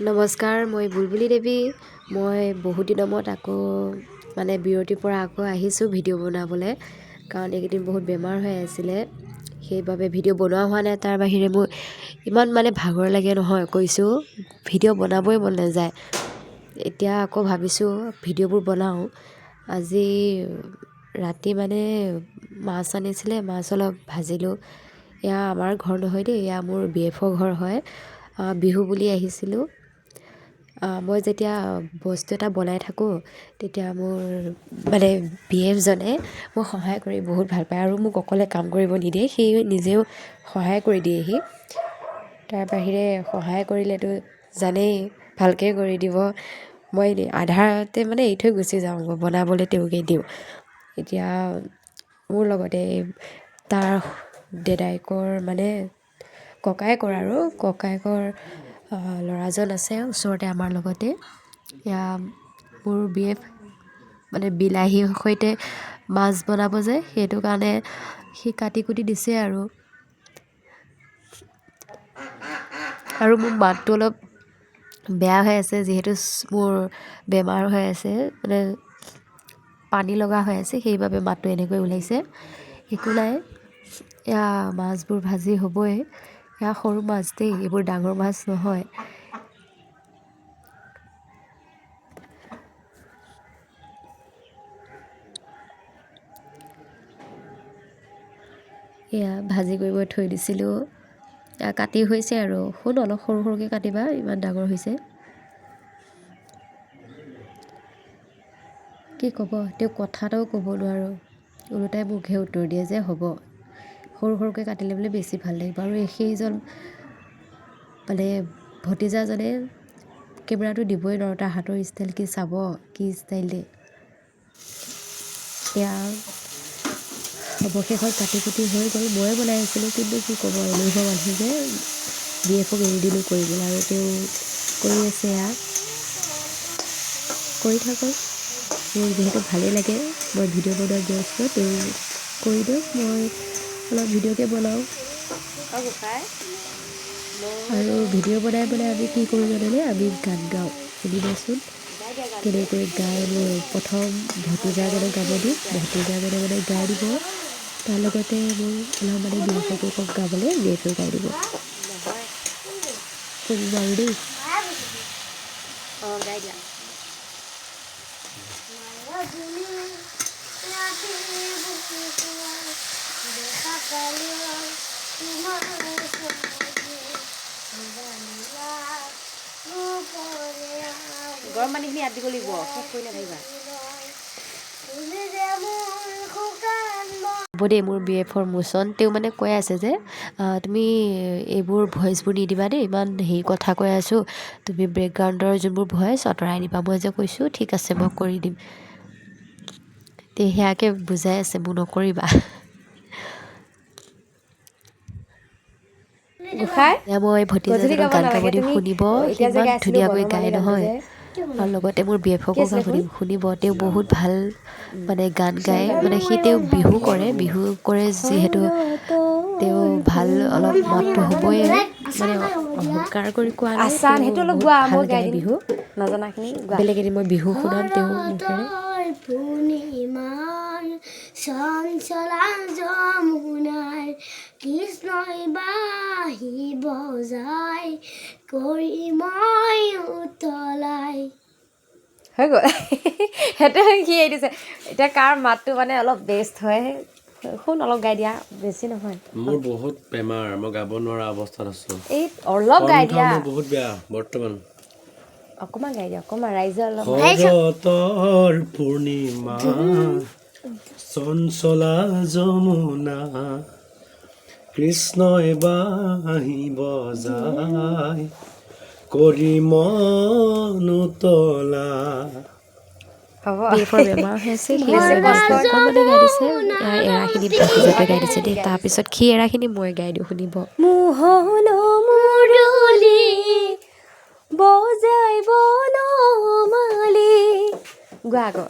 নমস্কাৰ, মই বুলবুলি দেৱী। মই বহুত দিনৰ মূৰত আকৌ মানে বিৰতিৰ পৰা আকৌ আহিছোঁ ভিডিঅ' বনাবলৈ, কাৰণ এইকেইদিন বহুত বেমাৰ হৈ আছিলে, সেইবাবে ভিডিঅ' বনোৱা হোৱা নাই। তাৰ বাহিৰে মোৰ ইমান মানে ভাগৰ লাগে নহয়, কৈছোঁ, ভিডিঅ' বনাবই মন নাযায়। এতিয়া আকৌ ভাবিছোঁ ভিডিঅ'বোৰ বনাওঁ। আজি ৰাতি মানে মাছ আনিছিলে, মাছ অলপ ভাজিলোঁ। এয়া আমাৰ ঘৰ নহয় দেই, এয়া মোৰ বি এফৰ ঘৰ হয়। বিহু বুলি আহিছিলোঁ। মই যেতিয়া বস্তু এটা বনাই থাকোঁ, তেতিয়া মোৰ মানে বি এফজনে মোক সহায় কৰি বহুত ভাল পায় আৰু মোক অকলে কাম কৰিব নিদিয়ে, সি নিজেও সহায় কৰি দিয়েহি। তাৰ বাহিৰে সহায় কৰিলেতো জানেই, ভালকৈ কৰি দিব। মই আধাতে মানে এৰি থৈ গুচি যাওঁ, বনাবলৈ তেওঁকে দিওঁ। এতিয়া মোৰ লগতে তাৰ দেদায়েকৰ মানে ককায়েকৰ আৰু ককায়েকৰ ল'ৰাজন আছে ওচৰতে আমাৰ লগতে। এয়া মোৰ বি এফ মানে বিলাহীৰ সৈতে মাছ বনাব যে, সেইটো কাৰণে সি কাটি কুটি দিছে। আৰু আৰু মোৰ মাতটো অলপ বেয়া হৈ আছে, যিহেতু মোৰ বেমাৰ হৈ আছে, মানে পানী লগা হৈ আছে, সেইবাবে মাতটো এনেকৈ ওলাইছে, একো নাই। এয়া মাছবোৰ ভাজি হ'বই। এয়া সৰু মাছ দেই, এইবোৰ ডাঙৰ মাছ নহয়। এয়া ভাজি কৰিব থৈ দিছিলোঁ, কাটি হৈছে। আৰু শুন, অলপ সৰু সৰুকৈ কাটিবা, ইমান ডাঙৰ হৈছে। কি ক'ব তেওঁ, কথাটোও ক'ব নোৱাৰোঁ, ওলোটাই মোকহে উত্তৰ দিয়ে যে হ'ব, সৰু সৰুকৈ কাটিলে বোলে বেছি ভাল লাগিব। আৰু সেইজন মানে ভতিজাজনে কেমেৰাটো দিবই নোৱাৰোঁ, তাৰ হাতৰ ষ্টাইল কি চাব, কি ষ্টাইল দেই। এয়া অৱশেষত কাটি কুটি হৈ গ'ল। ময়ে বনাই আছিলোঁ, কিন্তু কি ক'ব, এলেহুৱা মানুহ যে, বি এফক এৰি দিলোঁ কৰিবলৈ আৰু তেওঁ কৰি আছে। এয়া কৰি থাকক, মোৰ যিহেতু ভালেই লাগে, মই ভিডিঅ' বনোৱাত ব্যস্ত, তেওঁ কৰি দিয়ক, মই অলপ ভিডিঅ'কে বনাওঁ। আৰু ভিডিঅ' বনাই বনাই আমি কি কৰোঁ জানেনে? আমি গান গাওঁ। শুনিবচোন কেনেকৈ গাই। মোৰ প্ৰথম ভতিজাজনক গাব দিম, ভতিজাজনে মানে গাই দিব, তাৰ লগতে মোৰ অলপ মানে বি এফকো কম গাবলৈ, বি এফেও গাই দিব। শুনিব আৰু দেই। অঁ, গাই দিয়া। গৰম পানীখিনি ইয়াত দিব লাগিব, শেষ কৰি নাথাকিবা। হ'ব দেই, মোৰ বি এফৰ মোচন। তেওঁ মানে কৈ আছে যে তুমি এইবোৰ ভইচবোৰ নিদিবা দেই, ইমান হেৰি কথা কৈ আছোঁ, তুমি বেকগ্ৰাউণ্ডৰ যোনবোৰ ভইচ আঁতৰাই দিবা। মই যে কৈছোঁ ঠিক আছে, মই কৰি দিম। তে সেয়াকে বুজাই আছে মোক, নকৰিবা। গোসাঁই। এতিয়া মই গধূলি ভতিজাজনক গাব গান গাব নালাগে দিম, তুমি। শুনিব, এতিয়া যে ইমান গাইছিলোঁ ধুনীয়াকৈ বনমালী গায় গানটো নহয়। যে আৰু লগতে মোৰ বি কি এফকো আছিলে গাব শুন। দিম, শুনিব, তেওঁ বহুত ভাল মানে গান গায়। মানে সি তেওঁ বিহু কৰে, বিহু কৰে যিহেতু তেওঁ শৰতৰ ভাল অলপ মাতটো হ'বই, মানে অহংকাৰ কৰি কোৱা নাই, আচান তেওঁ সেইটো অলপ বহুত গোৱা, ভাল মই গাই গায় দিম। বিহু। নজনাখিনি গোৱা। বেলেগ এদিন মই বিহু শুনাম তেওঁ মুখেৰে। পূৰ্ণিমাৰ চঞ্চলা যমুনাৰ কৃষ্ণই বাঁহী বজাই কৰি মই উতলাই। হৈ গ'ল, সেইটো সি এৰি দিছে। এতিয়া কাৰ মাতটো মানে অলপ বেষ্ট হয় শুন, অলপ গাই দিয়া, বেছি নহয়। মোৰ বহুত বেমাৰ, মই গাব নোৱাৰা অৱস্থাত আছোঁ। এই অলপ গাই কণ্ঠ দিয়া। মোৰ বহুত বেয়া বৰ্তমান। অকণমান গাই দিয়া, অকণমান, ৰাইজে অলপ। শৰতৰ পূৰ্ণিমা চঞ্চলা যমুনা, কৃষ্ণই বাঁহী বজাই কৰি মন উতলা। হ'ব। বি এফৰ বেমাৰ হৈ আছে, সেইবাবে অকণমানে গাই দিছে। এৰাখিনি ভতিজাটোৱে গাই দিছে দেই। তাৰপিছত সি এৰাখিনি মই গাই দিওঁ, শুনিব। মোহন মুৰুলী বজাই বনমালী, গোৱা আকৌ।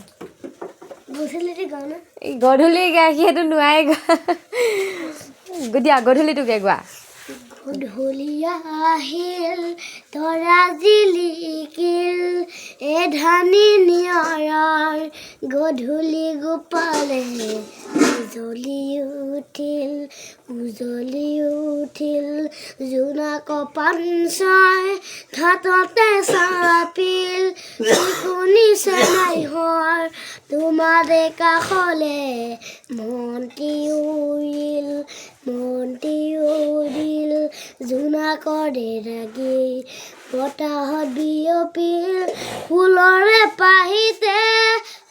গধূলিতে গাওঁ না। এই গধূলি গাই, সি সেইটো নোৱাৰে গোৱা। দিয়া, গধূলিটোকে গোৱা। গধূলি আহিল, তৰা জিলিকিল, এধানি নিয়ৰৰ গধূলি গোপালে উজলি উঠিল, উজলি উঠিল। জোনাক পাঞ্চয় ঘাটতে চাপিল, শুনিছে নাইহৰ তোমাৰে কাষলে মনটি উৰিল, মনটি উৰিল। জোনাকৰে ৰাগি বতাহত বিয়পিল, ফুলৰে পাহিতে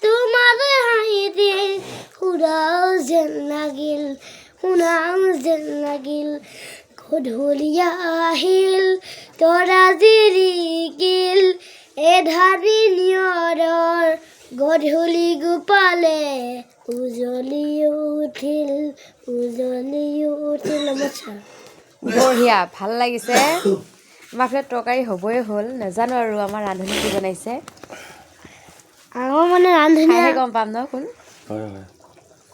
তোমাৰে হাঁহিতে সুৰাও যেন লাগিল, শুনাও যেন লাগিল। গধূলি আহিল, তৰা জিলিকিল, এধানি নিয়ৰৰ গধূলি গোপালে উজলি উঠিল, উজলি উঠিল। নমস্কাৰ। বঢ়িয়া, ভাল লাগিছে। আমাৰ ফালে তৰকাৰী হ'বই হ'ল, নাজানো আৰু আমাৰ ৰান্ধনী কি বনাইছে। আমাৰ মানে ৰান্ধনীয়ে খাইহে গম পাম ন কোন। হয় হয়।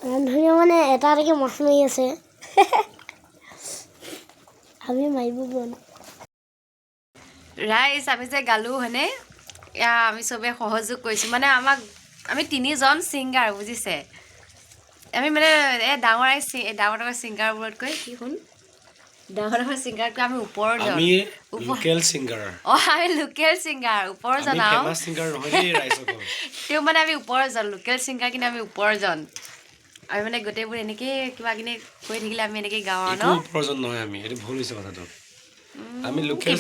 ৰান্ধনীয়ে মানে এটা এটাকৈ মাছ মাৰি আছে, আমি মাৰিব পৰা নাই। ৰাইজ, আমি যে গালোঁ হয়নে, এয়া আমি চবে সহযোগ কৰিছোঁ। মানে আমাক আমি তিনিজন ছিংগাৰ বুজিছে। আমি মানে এই ডাঙৰ ডাঙৰ ছিংগাৰবোৰতকৈ কি শুন, ডাঙৰ ডাঙৰ ছিংগাৰতকৈ আমি ওপৰজন। আমি লোকেল ছিংগাৰ। অঁ, আমি লোকেল ছিংগাৰ, ওপৰজন। আমি আৰু ফেমাছ ছিংগাৰ নহয় দেই ৰাইজসকল। তেওঁ মানে আমি ওপৰজন লোকেল ছিংগাৰ, কিন্তু আমি ওপৰজন। আমি মানে গোটেইবোৰ এনেকেই কিবা কিবি কৰি থাকিলে আমি এনেকেই গাওঁ আৰু ন। একো ওপৰজন নহয় আমি, সেইটো ভুল হৈছে কথাটো। আমি লোকেল।